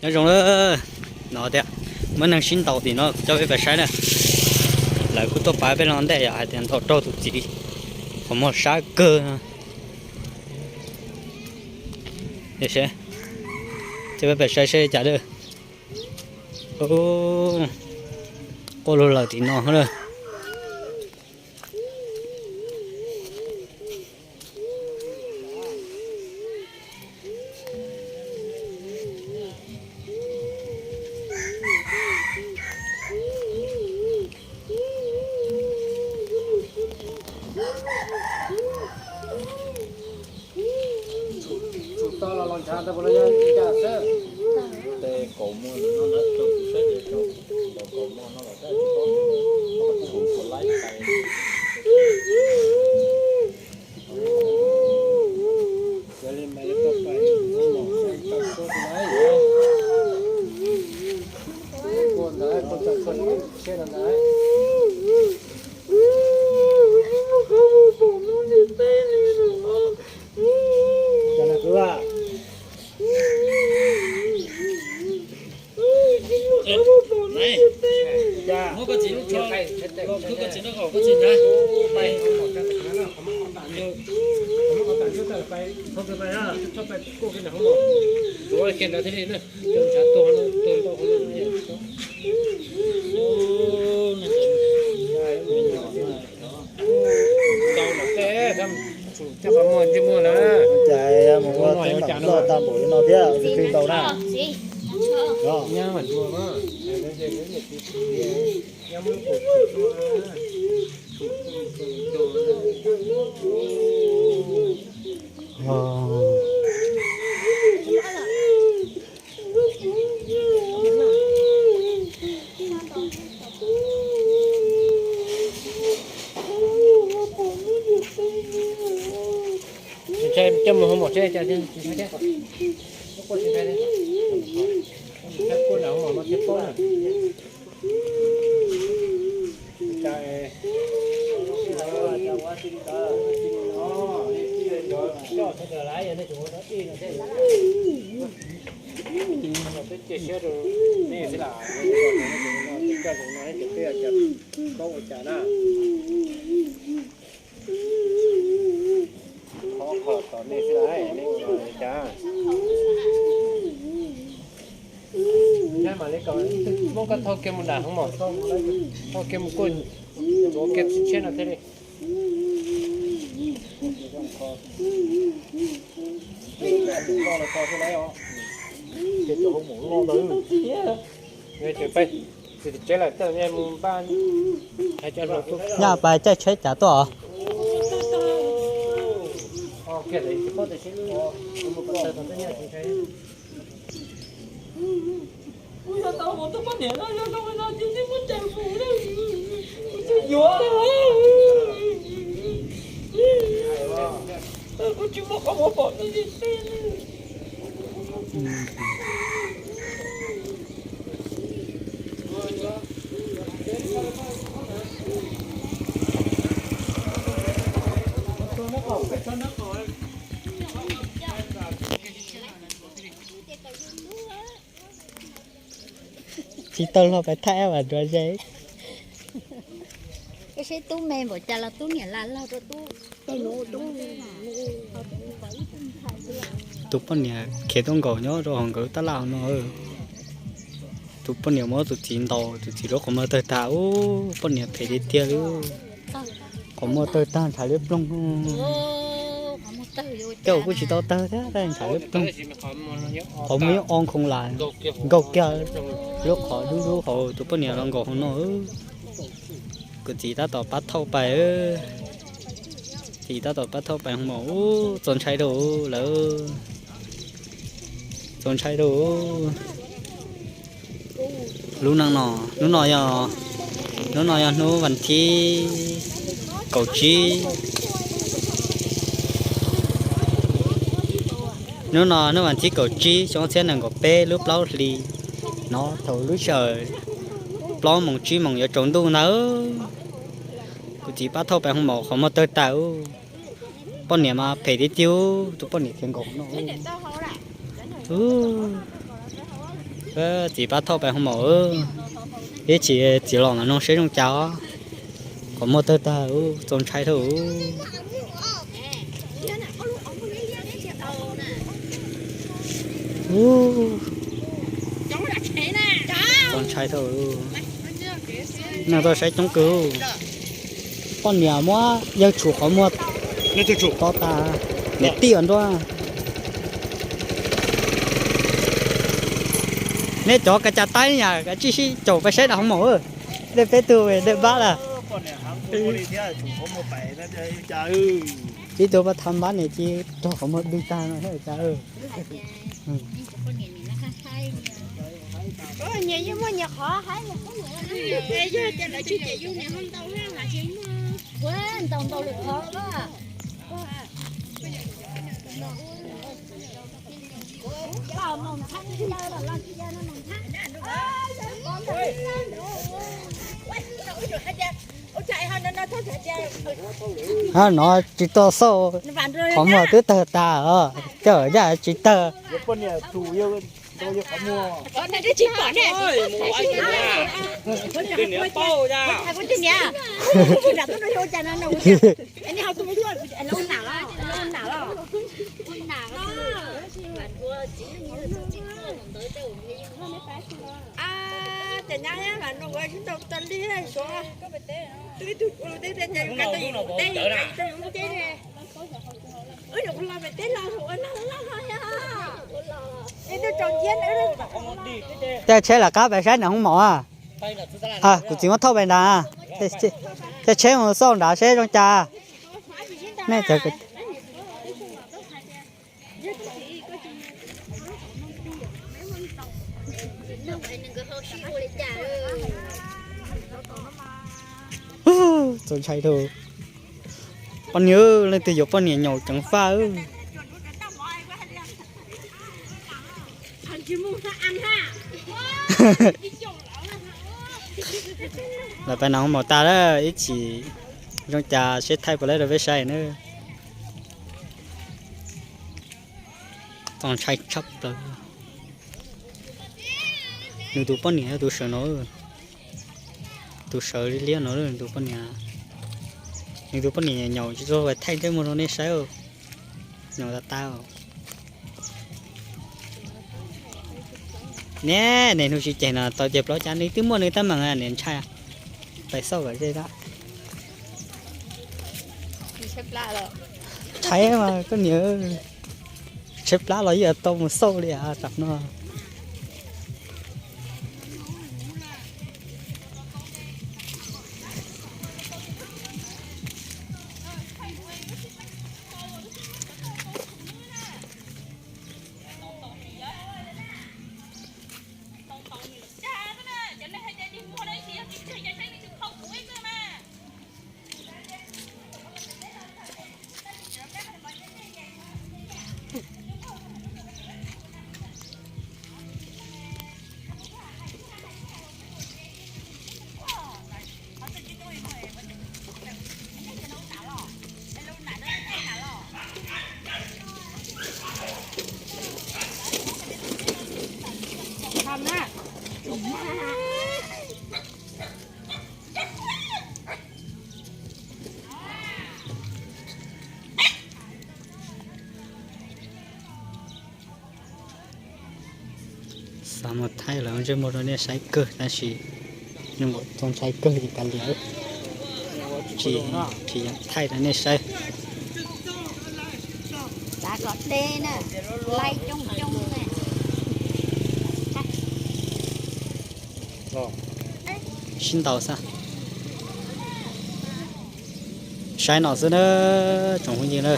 Nyob zoo lawm, no tias muaj neeg sib ntaus tim no, coj peb pais saib na. Lawv kuj tuaj pab peb los ntej, yog hais tias ntaus raug tus txiv qhov muag sab kawg. Coj peb pais saib saib cas lawm. Quaj lug lawm tim no lawm. Tsis tau los los ntshav ntawd puas los yog ncaj xwb. Tes kaum muag no ntawd rau kuv saib ces rau kaum muag no los tsis paub, kuv laib pais. Yog li mas yuav tau pais, tau suab tus laib. Kua ntawd, kua ntawd, kua tsheb no ntawd. Muab koj txiv lub tsho, khwb koj txiv lub qaum koj txiv ntag. Ntsuav kiag ntawd thiaj li na, coj ntshav tuag no, tuag ntau hauv no. Ntau los tej, coj qhov muag ntsej muag na. Cas mus ua teeb meem loj tag npaum li no thiab, tus twg ntaus na? Nyab mas ntsuag na. Tsis ntshai, coj mus hauv mom seb cas tsis ntshai thiab. Tsis ntshai kuj nram hauv mom no thiaj paub na. Peb cia siab rau nej xwb las, coj zoo no ces peb ua cas paub ua cas na. Qhov qhov tom nej xwb las, nej ua no li cas? Nyab mam li kom muab koj thauj kiag mus nram hoob mom, thauj kiag mus kuaj, ntxuav kiag tsheb no thiaj li. Ces cov hoob mom loj ntawd, ces peb, ces tsev lawm tej mus npaj. Nyab pais caij tsheb cas tuaj os? Tsis tau los pais thaij mas duav ze. Seb tub me npaum cas los tub niam lam laug rau tub. Tus poj niam khiav tuaj nkaum nyob rau hauv nkawd tab laj no. Tus poj niam muab tus txiv ntaus, tus txiv lub qhov muag tawg tag. Ub, poj niam phem tiag tiag li. Qhov muag tawg tag ntshav liab ploog. Tej zaum kuj tsis tau tawg thiab, ntshav liab ploog. Qhov muag yeej o nkhoos las, nkaug kiag lub qhov dub dub hauv tus poj niam los nkaum hauv no. Kuv txiv tab tom pab thauj pais. Txiv tab tom pab thauj pais hoo maum. Ub, txaus ntshai rau lawm. Txaus ntshai rau. Lub no, hnub no yog, hnub no yog hnub vas thib kaum tsib. Hnub no hnub vas thib kaum tsib xyoo ob txhiab nees nkaum peb lub plaub hli no, thaum lub sij hawm plaub moos tsib moos yuav tsaus ntuj ntawd, kuv txiv pab thauj pais hoo maum qhov muag tawg tag. Poj niam mas phem tiag tiag, tus poj niam khiav nkaum no. Ub, Txiv pab thauj pais hoo maum, ib chim txiv los mas nug seb zoo cas os. Qhov muag tawg tag, txaus ntshai dhau. Txaus ntshai dhau. Neeg tuaj saib coob kawg. Poj niam muab yawg tshum qhov muag to tas, niam tij os nruab. Nej cov kav cas taib nyam kav tsij sib caum pais saib nram hoo maum. Dej peb tug dej npab lawm. Ib tug pab thav npab niam tij rog qhov muag dwj tag no cas. Nov tsis tau xauj, qhov muag twb tawg tas os, cawm yaj tsis tawg. Caij tsheb lawv qab pais saib nram hoo maum. Kuv txiv muab thauj pais nrad. Caij tsheb mus xauj nrad seb zoo cas. Nej cov Txaus ntshai dhau. Poj niam, leej twg yuav poj niam nyaum ceev faj. Lawv pais nram hoo maum tas lawm, ib chim zoo cas seb thaij puas tau rau peb saib na. Txaus ntshai tshaj plaws. Nws tus poj niam yog tus sawv no, tus sawv liab liab no, nws tus poj niam, nws tus poj niam nyaum tsis tau, thaij ntsej muag rau nej saib. Nyaum tas tas. Niam, niam hnub sib ceg no tau ceg plaub cab, nws twb muaj nws teeb meem, niam ntshai. Pais xauj kom ze na. Tshaib mas koj niam, tshaib plab los yeej tau mus xauj li tam no. Xav mus thaij los ntsej muag rau nej saib kawg tab sis zoo nkaus txaus ntshai kawg ces kav liam, tsis, tsis thaij rau nej saib. Xav kom deb na, laij coob coob na. Sib ntaus xwb. Saib no xwb na, tsoom phooj ywg na.